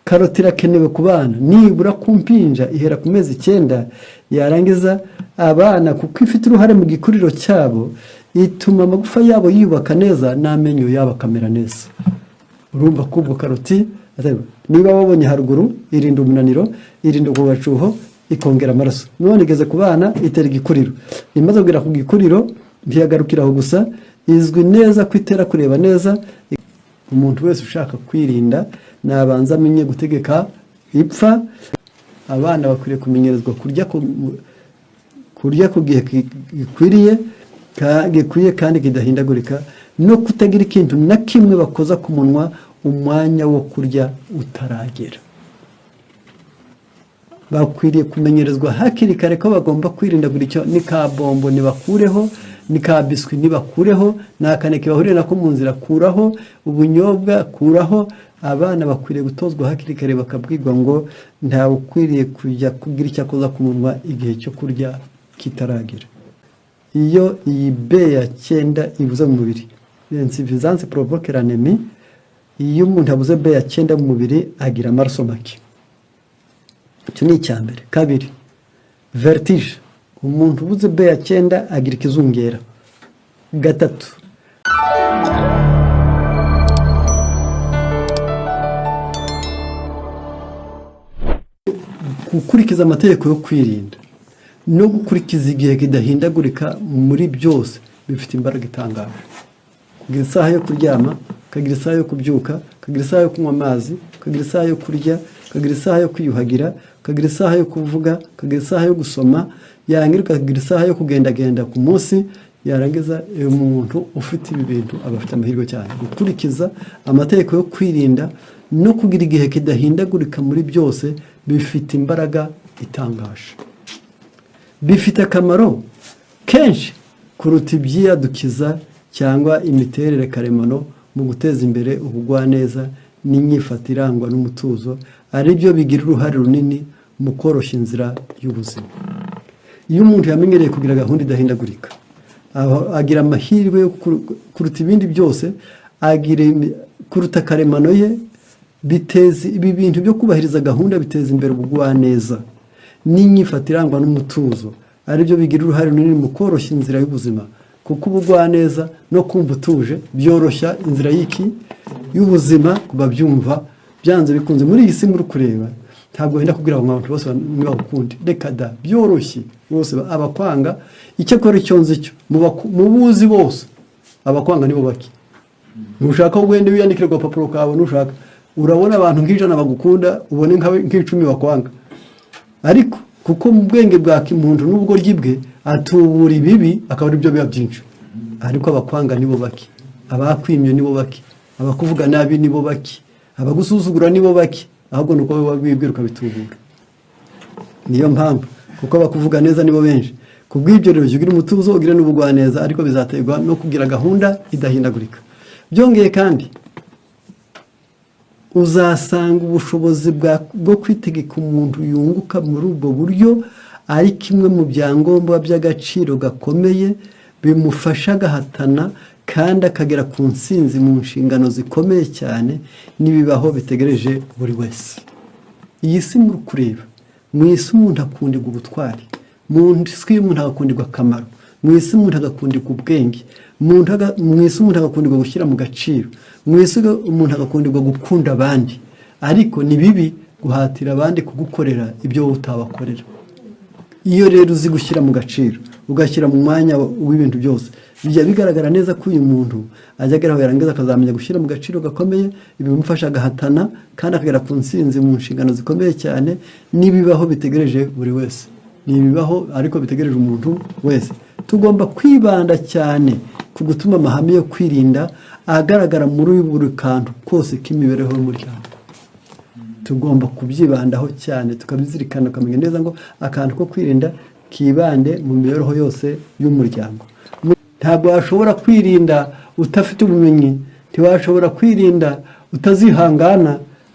Karoti irakenewe ku bana, nibura ku mpinja ihera ku mezi 9, yarangiza abana kuko ifite uruhare mu gikuriro cyabo, ituma amagufa yabo yubaka neza n'amenyo yabo akamera neza. Urumva ko ubwo karoti, niba wabonye haruguru, irinda umunaniro, irinda ububacuho, ikongera amaraso. None igeze ku bana, itera igikuriro. Imaze kugera ku gikuriro, ntiyagarukira aho gusa, izwi neza ko itera kureba neza. Umuntu wese ushaka kwirinda nabanza amenye gutegeka ipfa. Abana bakwiriye kumenyerezwa kurya ku gihe gikwiriye kandi kidahindagurika, no kutagira ikintu na kimwe bakoza ku munwa umwanya wo kurya utaragera. Bakwiriye kumenyerezwa hakiri kare ko bagomba kwirinda buri cyo: ni ka bombo nibakureho, ni ka biswi nibakureho, ni akaneke bahuriye nako mu nzira kuraho, ubunyobwa kuraho. Abana bakwiriye gutozwa hakiri kare, bakabwirwa ngo ntawe ukwiriye kujya kugira icyo akoza ku munwa igihe cyo kurya kitaragera. Iyo iyi B ya 9 ibuze mu mubiri, insuffisance provoque l'anémie. Iyo umuntu abuze B ya 9 mu mubiri, agira amaraso make. Icyo ni icya mbere. Kabiri, vertige. Umuntu ubuze B ya 9 agira ikizungera. Gatatu, gukurikiza amategeko yo kwirinda no gukurikiza igihe kidahindagurika muri byose bifite imbaraga itangaje. Kugira isaha yo kuryama, ukagira isaha yo kubyuka, ukagira isaha yo kunywa amazi, ukagira isaha yo kurya, ukagira isaha yo kwiyuhagira, ukagira isaha yo kuvuga, ukagira isaha yo gusoma, yarangiza ukagira isaha yo kugendagenda ku munsi. Yarangiza umuntu ufite ibi bintu aba afite amahirwe cyane. Gukurikiza amategeko yo kwirinda no kugira igihe kidahindagurika muri byose bifite imbaraga itangaje, bifite akamaro kenshi kuruta ibyiyadukiza cyangwa imiterere karemano mu guteza imbere ubugwaneza n'inyifato irangwa n'umutuzo, ari byo bigira uruhare runini mu koroshya inzira y'ubuzima. Iyo umuntu yamenyereye kugira gahunda idahindagurika, agira amahirwe yo kuruta ibindi byose, agira kuruta karemano ye. Biteza ibi bintu byo kubahiriza gahunda, biteza imbere ubugwaneza n'inyifato irangwa n'umutuzo, ari byo bigira uruhare runini mu koroshya inzira y'ubuzima, kuko ubugwaneza no kumva utuje byoroshya inzira y'iki y'ubuzima. Ku babyumva, byanze bikunze muri iyi si muri kureba, ntabwo wenda kubwira ngo abantu bose nibagukunde, reka da, byoroshye bose abakwanga. Icyo akora, icyo nzi cyo mu buzi bose, abakwanga nibo bake. Nushaka ugende wiyandikire ku gapapuro kawe, nushaka urabona abantu nk'100 bagukunda, ubone nk'10 bakwanga. Ariko kuko mu bwenge bwa kimuntu n'ubugoryi bwe atubura ibibi, akaba aribyo biba byinshi. Ariko abakwanga nibo bake, abakwimye nibo bake, abakuvuga nabi nibo bake, abagusuzugura nibo bake. Ahubwo ni uko wibwira ukabitubura. Niyo mpamvu, kuko abakuvuga neza nibo benshi. Ku bw'ibyo rero, jya ugira umutuzo, ugire n'ubugwaneza, ariko bizaterwa no kugira gahunda idahindagurika. Byongeye kandi, uzasanga ubushobozi bwo kwitegeka umuntu yunguka muri ubwo buryo ari kimwe mu byangombwa by'agaciro gakomeye bimufasha agahatana kandi akagera ku ntsinzi mu nshingano zikomeye cyane n'ibibaho bitegereje buri wese. Iyi si muri kureba, mu isi umuntu akundirwa ubutwari, mu isi umuntu agakundirwa akamaro, mu isi umuntu agakundirwa ubwenge, mu isi umuntu agakundirwa gushyira mu gaciro, mu isi umuntu agakundirwa gukunda abandi. Ariko ni bibi guhatira abandi kugukorera ibyo wowe utabakorera. Iyo rero uzi gushyira mu gaciro, ugashyira mu mwanya w'ibintu byose, bijya bigaragara neza ko uyu muntu ajya agera aho yarangiza akazamenya gushyira mu gaciro gakomeye, bimufasha agahatana kandi akagera ku ntsinzi mu nshingano zikomeye cyane n'ibibaho bitegereje buri wese. Ni ibibaho ariko bitegereje umuntu wese. Tugomba kwibanda cyane ku gutuma amahame yo kwirinda agaragara muri buri kantu kose k'imibereho y'umuryango. Tugomba kubyibandaho cyane, tukabizirikana, ukamenya neza ngo akantu ko kwirinda kibande mu mibereho yose y'umuryango. Ntabwo washobora kwirinda udafite ubumenyi, ntiwashobora kwirinda utazihangana.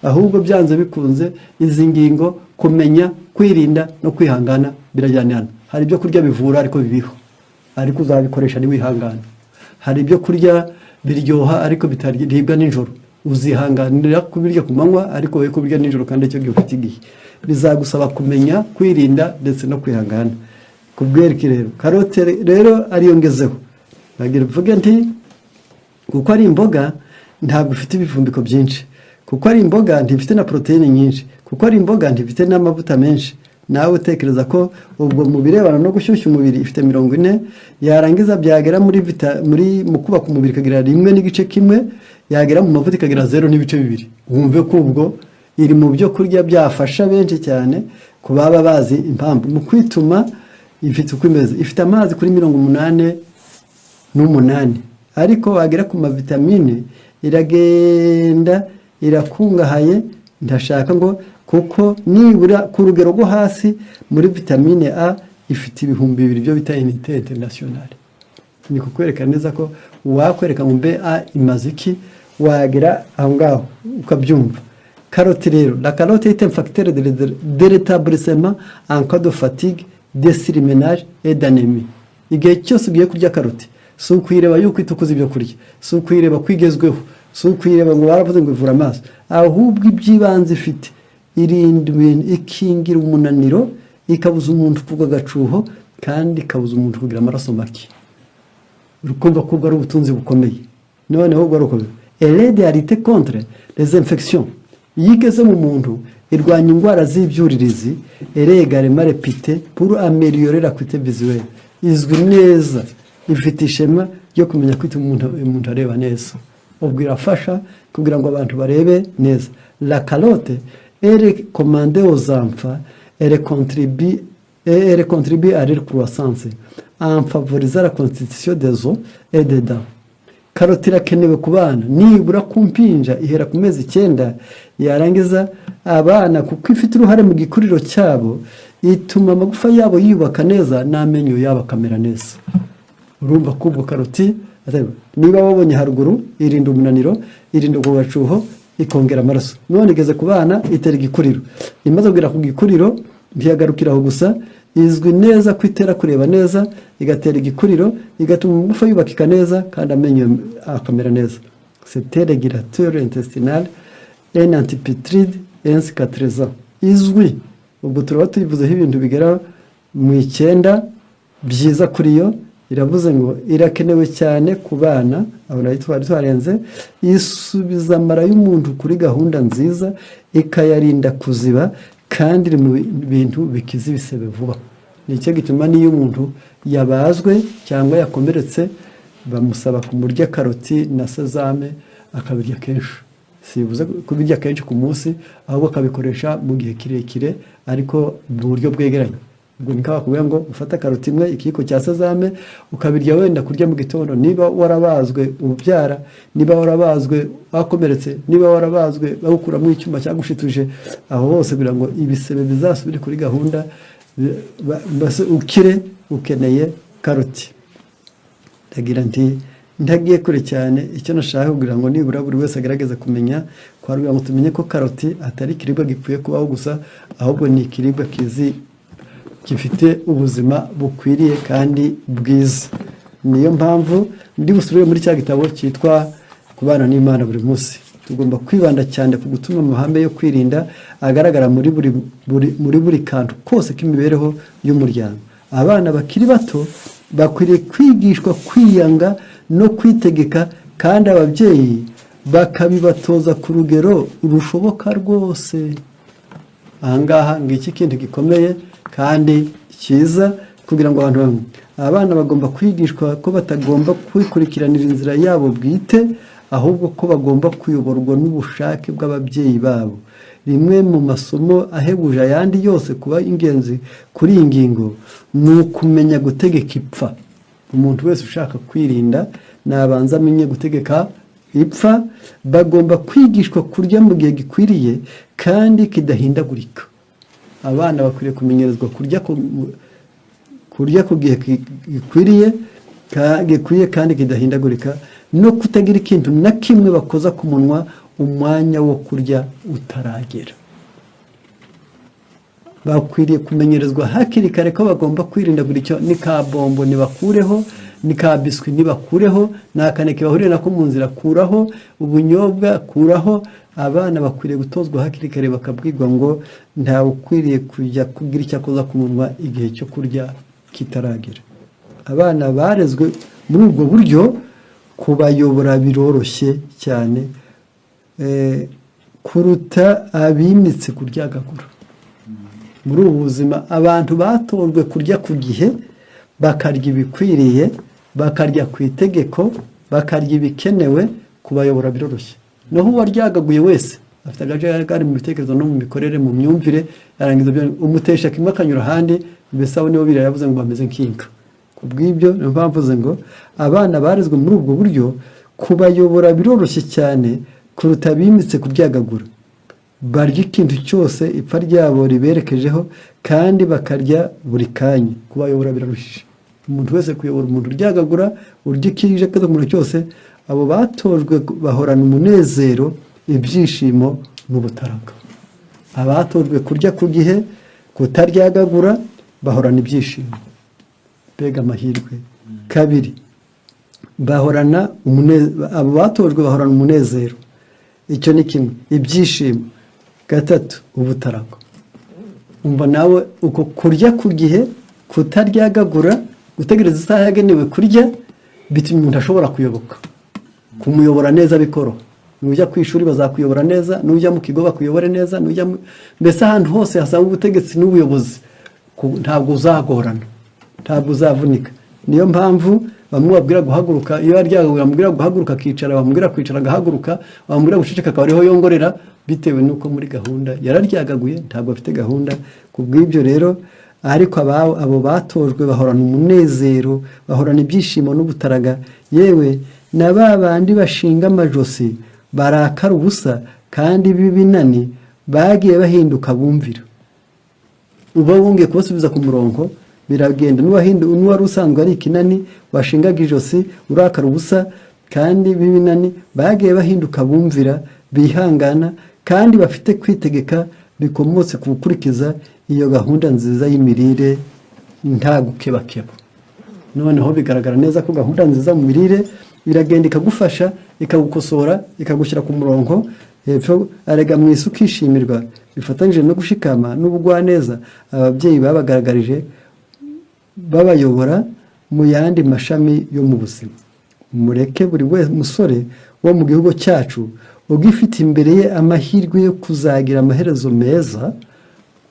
Ahubwo byanze bikunze izi ngingo, kumenya kwirinda no kwihangana, birajyanirana. Hari ibyo kurya bivura ariko bibiho, ariko uzabikoresha niwihangana. Hari ibyo kurya biryoha ariko bitaribwa nijoro. Uzihanganira kubirya ku manywa, ariko we kubirya nijoro, kandi icyo gihe ufite igihe. Bizagusaba kumenya kwirinda ndetse no kwihangana. Kubwereke rero, karote rero ariyo ngezeho, nagira mvuge nti kuko ari imboga, ntabwo ifite ibivumbiko byinshi. Kuko ari imboga, ntifite na poroteyine nyinshi. Kuko ari imboga, ntifite n'amavuta menshi. Nawe utekereza ko ubwo mu birebana no gushyushya umubiri ifite 40, yarangiza byagera muri vita, muri mu kubaka umubiri ikagira 1.1, yagera mu mavuta ikagira 0.2. Wumve ko ubwo iri mu byo kurya byafasha benshi cyane ku baba bazi impamvu. Mu kwituma ifite uko imeze, ifite amazi kuri 88, ariko wagera ku mavitamine iragenda irakungahaye. Ndashaka ngo kuko nibura ku rugero rwo hasi muri vitamine A ifite 2000, byo bita unité internationale. Ni kukwereka neza ko wakwereka ngo mbe A imaze iki, wagera aho ngaho ukabyumva. Karoti rero, la carotte est un facteur de rétablissement en cas de fatigue, de surmenage et d'anémie. Igihe cyose ugiye kurya karoti, si ukuyireba yuko itukuza ibyo kurya, si ukuyireba ko igezweho, si ukuyireba ngo baravuze ngo ivura amaso, ahubwo iby'ibanze ifite, irinda ibintu, ikingira umunaniro, ikabuza umuntu kugwa agacuho, kandi ikabuza umuntu kugira amaraso make. Urukumva ko ubwo ari ubutunzi bukomeye. Noneho ubwo ari ukomeye, elle aide à lutter contre les infections. Iyo igeze mu muntu, irwanya indwara z'ibyuririzi. Elle est également réputée pour améliorer l'acuité visuelle. Izwi neza, ifite ishema ryo kumenya kwita umuntu areba neza. Ubwo irafasha kugira ngo abantu barebe neza. La carotte est recommandée aux enfants. Elle contribue à leur croissance en favorisant la constitution des os et des dents. Karoti irakenewe ku bana, nibura ku mpinja ihera ku mezi 9. Yarangiza abana, kuko ifite uruhare mu gikuriro cyabo, ituma amagufa yabo yubaka neza n'amenyo yabo akamera neza. Urumva ko ubwo karoti, niba wabonye haruguru, irinda umunaniro, irinda ubwo gacuho, ikongera amaraso. None igeze ku bana, itera igikuriro. Imaze kugera ku gikuriro, ntiyagarukira aho gusa. Izwi neza ko itera kureba neza, igatera igikuriro, igatuma amagufa yubakika neza kandi amenyo akamera neza. C'est un régulateur intestinal, un antiputride, un cicatrisant. Izwi ubwo turaba tuyivuzeho ibintu bigera mu 9 byiza kuri yo. Iravuze ngo irakenewe cyane ku bana, abo nayo twari twarenze. Isubiza amara y'umuntu kuri gahunda nziza, ikayarinda kuziba, kandi iri mu bintu bikiza ibisebe vuba. Nicyo gituma n'iyo umuntu yabazwe cyangwa yakomeretse, bamusaba kumurya karoti na sezame, akabirya kenshi. Sibuze kubirya kenshi ku munsi, ahubwo akabikoresha mu gihe kirekire, ariko mu buryo bwegeranye. Ubwo ni bakubwira ngo ufate karoti imwe, ikiyiko cya sezame, ukabirya wenda kurya mu gitondo, niba warabazwe ubyara, niba warabazwe wakomeretse, niba warabazwe bawukuramo icyuma cyangwa ushituje, aho hose kugira ngo ibisebe bizasubire kuri gahunda, mbese ukire, ukeneye karoti. Ndagira nti ntagiye kure cyane, icyo nashaka kugira ngo nibura buri wese agerageze kumenya, kugira ngo tumenye ko karoti atari ikiribwa gipfuye kubaho gusa, ahubwo ni ikiribwa kizi gifite ubuzima bukwiriye kandi bwiza. Niyo mpamvu ndi busubire muri cya gitabo cyitwa Kubana n'Imana buri munsi. Tugomba kwibanda cyane ku gutuma amahame yo kwirinda agaragara muri buri kantu kose k'imibereho y'umuryango. Abana bakiri bato bakwiriye kwigishwa kwiyanga no kwitegeka, kandi ababyeyi bakabibatoza ku rugero rushoboka rwose. Ahangaha ngiki kintu gikomeye kandi cyiza kugira ngo abantu bamwe, abana bagomba kwigishwa ko batagomba kwikurikiranira inzira yabo bwite, ahubwo ko bagomba kuyoborwa n'ubushake bw'ababyeyi babo. Rimwe mu masomo ahebuje ayandi yose kuba ingenzi kuri iyi ngingo ni ukumenya gutegeka ipfa. Umuntu wese ushaka kwirinda nabanza amenye gutegeka ipfa. Bagomba kwigishwa kurya mu gihe gikwiriye kandi kidahindagurika. Abana bakwiriye kumenyerezwa kurya ku gihe gikwiriye kandi kidahindagurika, no kutagira ikintu na kimwe bakoza ku munwa umwanya wo kurya utaragera. Bakwiriye kumenyerezwa hakiri kare ko bagomba kwirinda buri cyo. Ni ka bombo nibakureho, ni ka biscuit nibakureho, ni akaneke bahuriye nako mu nzira kuraho, ubunyobwa kuraho. Abana bakwiriye gutozwa hakiri kare, bakabwirwa ngo ntawe ukwiriye kujya kugira icyo akoza ku munwa igihe cyo kurya kitaragera. Abana barezwe muri ubwo buryo, kubayobora biroroshye cyane kuruta abimitse kuryagagura. Muri ubu buzima, abantu batojwe kurya ku gihe, bakarya ibikwiriye, bakarya ku itegeko, bakarya ibikenewe, kubayobora biroroshye. Naho uwaryagaguye wese afite akajagari mu bitekerezo no mu mikorere, mu myumvire, yarangiza ibyo umutesha kimwe akanyura ahandi. Mbese abo nibo biriya yavuze ngo bameze nk'inka. Ku bw'ibyo, niyo mpamvu mvuze ngo abana barezwe muri ubwo buryo, kubayobora biroroshye cyane kuruta abimitse kuryagagura. Barya ikintu cyose ipfa ryabo riberekejeho kandi bakarya buri kanya. Kubayobora birarushije. Umuntu wese kuyobora umuntu uryagagura, urya ikije akaza umuntu cyose. Abo batojwe bahorana umunezero, ibyishimo n'ubutaraga. Abatojwe kurya ku gihe, kutaryagagura, bahorana ibyishimo. Mbega amahirwe! Kabiri, abo batojwe bahorana umunezero, icyo ni kimwe, ibyishimo. Gatatu, ubutarago. Umva nawe, uko kurya ku gihe, kutaryagagura, gutegereza isaha yagenewe kurya, bituma umuntu ashobora kuyoboka, kumuyobora neza bikoroha. Nujya ku ishuri bazakuyobora neza, nujya mu kigo bakuyobore neza, nujya mbese ahantu hose hasaba ubutegetsi n'ubuyobozi, ntabwo uzagorana, ntabwo uzavunika. Niyo mpamvu bamwe babwira guhaguruka, iyo yaryagaguye bamubwira guhaguruka akicara, bamubwira kwicara agahaguruka, bamubwira guceceka akaba ariho yongorera, bitewe n'uko muri gahunda yararyagaguye, ntabwo afite gahunda. Ku bw'ibyo rero, ariko abo batojwe bahorana umunezero, bahorana ibyishimo n'ubutaraga. Yewe na ba bandi bashinga amajosi, barakara ubusa kandi b'ibinani, bagiye bahinduka bumvira. Uba wongeye kubasubiza ku murongo, biragenda. N'uwari usanzwe ari ikinani, washingaga ijosi, urakara ubusa kandi b'ibinani, bagiye bahinduka bumvira, bihangana kandi bafite kwitegeka bikomotse ku gukurikiza iyo gahunda nziza y'imirire nta gukebakeba. Noneho bigaragara neza ko gahunda nziza mu mirire iragenda ikagufasha, ikagukosora, ikagushyira ku murongo. Hepfo arega mu isi ukishimirwa bifatanyije no gushikama n'ubugwaneza ababyeyi babagaragarije babayobora mu yandi mashami yo mu buzima. Mureke buri wese musore wo mu gihugu cyacu ugifite imbere ye amahirwe yo kuzagira amaherezo meza,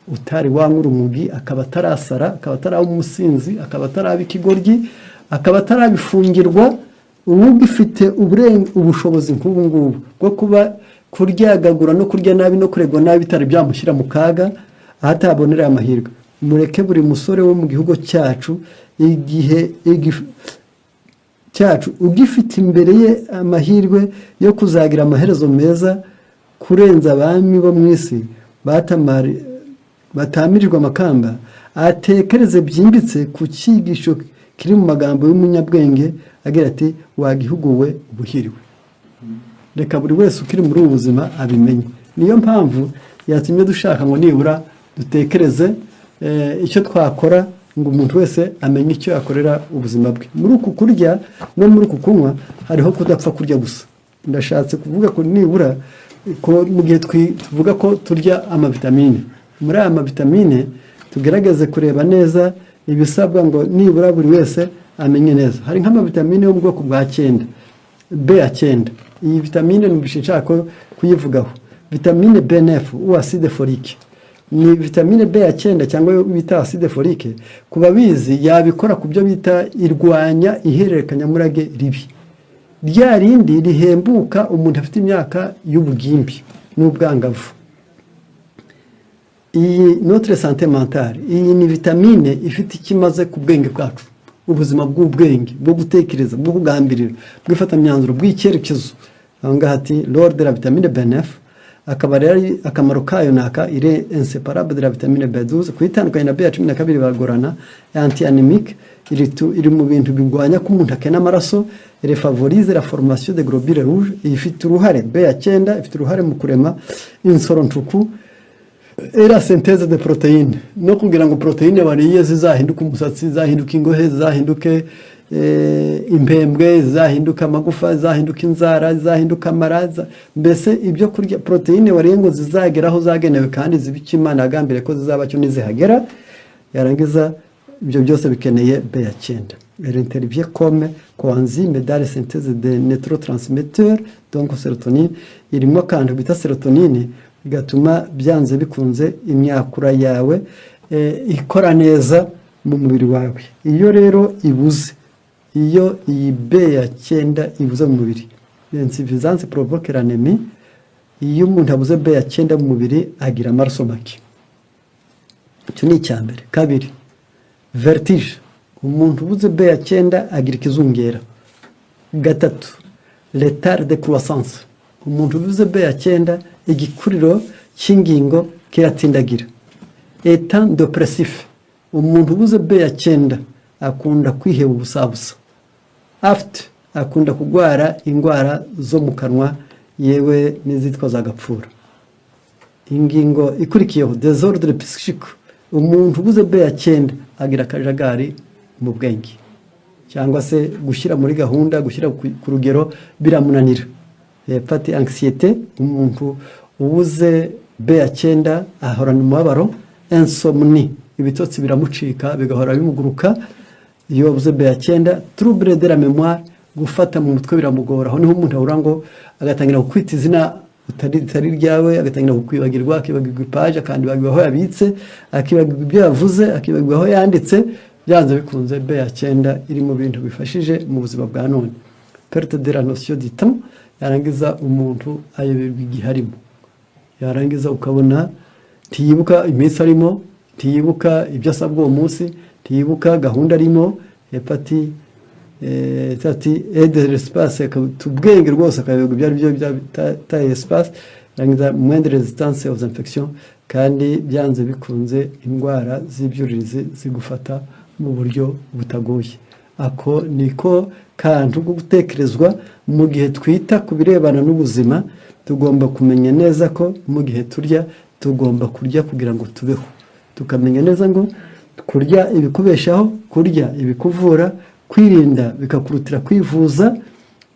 utari wanywa urumogi, akaba atarasara, akaba ataraba umusinzi, akaba ataraba ikigoryi, akaba atarabifungirwa, ugifite ubushobozi nk'ubu ngubu bwo kuba kuryagagura no kurya nabi no kuregwa nabi bitari byamushyira mu kaga aho atabonera amahirwe, mureke buri musore wo mu gihugu cyacu igihe cyacu ugifite imbere ye amahirwe yo kuzagira amaherezo meza kurenza abami bo mu isi batamirijwe amakamba, atekereze byimbitse ku cyigisho kiri mu magambo y'umunyabwenge agira ati: "Wa gihugu we, ubuhiriwe." Reka buri wese ukiri muri ubu buzima abimenye. Niyo mpamvu yatumye dushaka ngo nibura dutekereze icyo twakora ngo umuntu wese amenye icyo yakorera ubuzima bwe. Muri uku kurya no muri uku kunywa hariho kudapfa kurya gusa. Ndashatse kuvuga ko nibura ko mu gihe tuvuga ko turya amavitamine, muri aya mavitamine tugerageze kureba neza ibisabwa ngo nibura buri wese amenye neza. Hari nk'amavitamine yo mu bwoko bwa cyenda, B ya cyenda. Iyi vitamine numvise nshaka kuyivugaho, vitamine B9 ou acide folique. Ni vitamine B ya cyenda cyangwa yo bita acide folique. Ku babizi, yabikora ku byo bita irwanya ihererekanyamurage ribi, rya rindi rihembuka umuntu afite imyaka y'ubugimbi n'ubwangavu. Iyi notre santé mentale, iyi ni vitamine ifite icyo imaze ku bwenge bwacu, ubuzima bw'ubwenge, bwo gutekereza, bwo kugambirira, bw'ifatamyanzuro, bw'icyerekezo. Aho ngaha ati rôle de la vitamine B9, akaba rero ari akamaro kayo naka ire inséparable de la vitamine B12. Kuyitandukanya na B ya 12 baragorana. Anti anémique, iri mu bintu birwanya ko umuntu akena amaraso. Elle favorise la formation de globules rouges. Ifite uruhare, B ya cyenda ifite uruhare mu kurema insoro ntuku. Et la synthèse de protéines, no kugira ngo protéine wariye zizahinduke umusatsi, zizahinduke ingohe, zizahinduke impembwe, zizahinduke amagufa, zizahinduke inzara, zizahinduke amara, mbese ibyo kurya, protéine wariye ngo zizagera aho zagenewe kandi zibe icyo Imana yagambiriye ko zizaba cyo nizihagera. Yarangiza ibyo byose bikeneye B ya 9. Elle intervient comme coenzyme dans la synthèse de neurotransmetteurs, donc sérotonine. Irimo akantu bita sérotonine bigatuma byanze bikunze imyakura yawe ikora neza mu mubiri wawe. Iyo rero ibuze, iyo iyi B ya 9 ibuze mu mubiri, l'insuffisance provoque l'anémie. Iyo umuntu abuze B ya 9 mu mubiri, agira amaraso make. Icyo ni icya mbere. Kabiri, vertige. Umuntu ubuze B ya 9 agira ikizungera. Gatatu, retard de croissance. Umuntu ubuze B ya 9, igikuriro cy'ingingo kiratsindagira. État dépressif. Umuntu ubuze B ya 9 akunda kwiheba ubusabusa. Aphtes, akunda kurwara indwara zo mu kanwa, yewe n'izitwa za gapfura. Ingingo ikurikiyeho, désordre psychique. Umuntu ubuze B ya 9 agira akajagari mu bwenge, cyangwa se gushyira muri gahunda, gushyira ku rugero biramunanira. Hepfo ati anxiété. Umuntu ubuze B ya 9 ahorana umubabaro. Insomnie, ibitotsi biramucika, bigahora bimuguruka iyo wabuze B ya 9. Trouble de la mémoire, gufata mu mutwe biramugora. Aho niho umuntu ahura ngo agatangira kukwita izina ritari ryawe, agatangira kukwibagirwa, akibagirwa ipaji, akandibagirwa aho yabitse, akibagirwa ibyo yavuze, akibagirwa aho yanditse. Byanze bikunze B ya 9 iri mu bintu bifashije mu buzima bwa none. Perte de la notion du temps. Yarangiza umuntu ayoberwa igihe arimo. Yarangiza ukabona ntiyibuka iminsi arimo, ntiyibuka ibyo asabwa uwo munsi, ntiyibuka gahunda arimo. Hepfo ati aide l'espace, ubwenge rwose akayoberwa ibyo ari byo bya espace. Yarangiza moindre résistance aux infections. Kandi byanze bikunze indwara z'ibyuririzi zigufata mu buryo butagoye. Ako niko kantu ko gutekerezwa mu gihe twita ku birebana n'ubuzima. Tugomba kumenya neza ko mu gihe turya, tugomba kurya kugira ngo tubeho. Tukamenya neza ngo kurya ibikubeshaho, kurya ibikuvura, kwirinda bikakurutira kwivuza,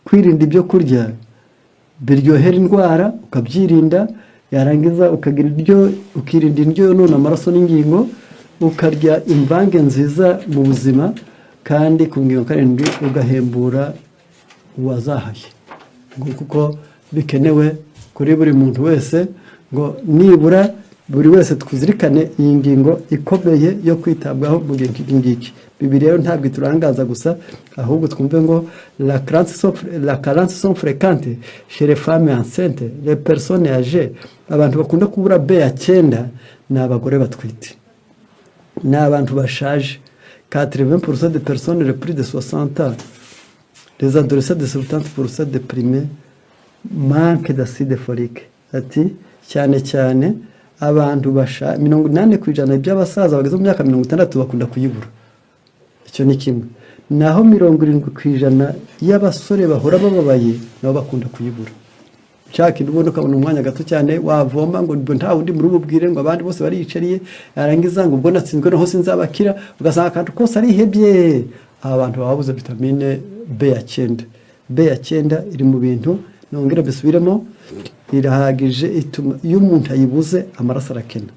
kwirinda ibyo kurya biryohera indwara ukabyirinda. Yarangiza ukagira indyo, ukirinda indyo yonona amaraso n'ingingo, ukarya imvange nziza mu buzima. Kandi ku ngingo 7, ugahembura uwazahaye, kuko bikenewe kuri buri muntu wese ngo nibura buri wese tuzirikane iyi ngingo ikomeye yo kwitabwaho mu gihe nk'iki ngiki. Bibiliya rero ntabwo iturangaza gusa, ahubwo twumve ngo la carence sont fréquentes chez les femmes enceintes, les personnes âgées. Abantu bakunda kubura B ya 9 ni abagore batwite, ni abantu bashaje, 80% de personnes de plus de 60 ans, les adolescents de 70% déprimés manque d'acide folique. Ati cyane cyane abantu basha 80% by'abasaza bageze mu myaka 60 bakunda kuyibura. Icyo ni kimwe. Naho 70% y'abasore bahora bababaye nabo bakunda kuyibura. Cya kintu ubona ukabona umwanya gato cyane wavoma ngo nta wundi muri bubwire, ngo abandi bose bariyicariye, yarangiza ngo ubwo natsinzwe noho sinzabakira, ugasanga akantu kose arihebye. Aba bantu baba babuze vitamine B ya 9. B ya 9 iri mu bintu, nongera mbisubiremo, irahagije. Ituma iyo umuntu ayibuze amaraso arakena,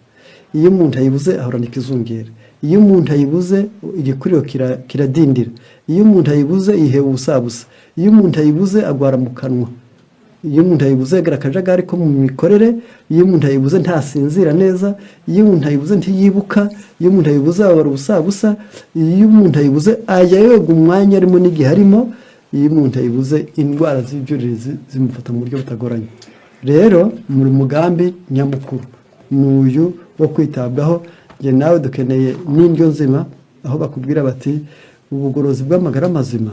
iyo umuntu ayibuze ahorana ikizungera, iyo umuntu ayibuze igikuriro kiradindira, iyo umuntu ayibuze yiheba ubusabusa, iyo umuntu ayibuze agwara mu kanwa, iyo umuntu ayibuze agira akajagari ko mu mikorere, iyo umuntu ayibuze ntasinzira neza, iyo umuntu ayibuze ntiyibuka, iyo umuntu ayibuze ababara ubusabusa, iyo umuntu ayibuze ajya yoga umwanya arimo n'igihe arimo, iyo umuntu ayibuze indwara z'ibyuririzi zimufata mu buryo butagoranye. Rero muri mugambi nyamukuru ni uyu wo kwitabwaho. Njye nawe dukeneye n'indyo nzima, aho bakubwira bati ubugorozi bw'amagara mazima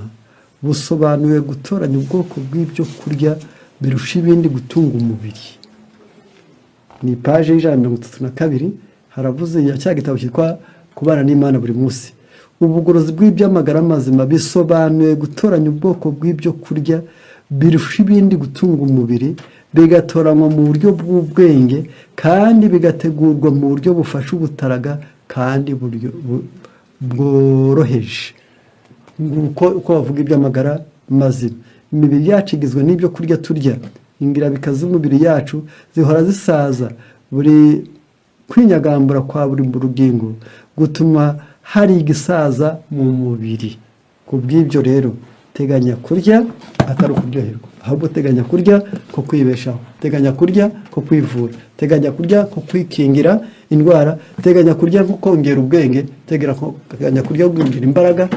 busobanuye gutoranya ubwoko bw'ibyo kurya birusha ibindi gutunga umubiri. Ni paje y'132, haravuze ya cya gitabo cyitwa Kubana n'Imana buri munsi. Ubugorozi bw'iby'amagara mazima bisobanuye gutoranya ubwoko bw'ibyo kurya birusha ibindi gutunga umubiri. bigatoranywa mu buryo bw'ubwenge kandi bigategurwa mu buryo bufasha ubutaraga kandi bworoheje. Nguko uko bavuga iby'amagara mazima. Imibiri yacu igizwe n'ibyo kurya turya. Ingirabika z'umubiri yacu zihora zisaza. Buri kwinyagambura kwa buri rugingo gutuma hari igisaza mu mubiri. Ku bw'ibyo rero, teganya kurya atari ukuryoherwa, ahubwo teganya kurya ko kwibeshaho, teganya kurya ko kwivura, teganya kurya ko kwikingira indwara, teganya kurya nko kongera ubwenge, teganya kurya kongera imbaraga,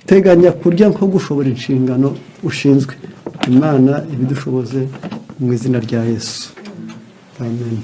teganya kurya nko gushobora inshingano ushinzwe. Imana ibidushoboze mu izina rya Yesu, amen.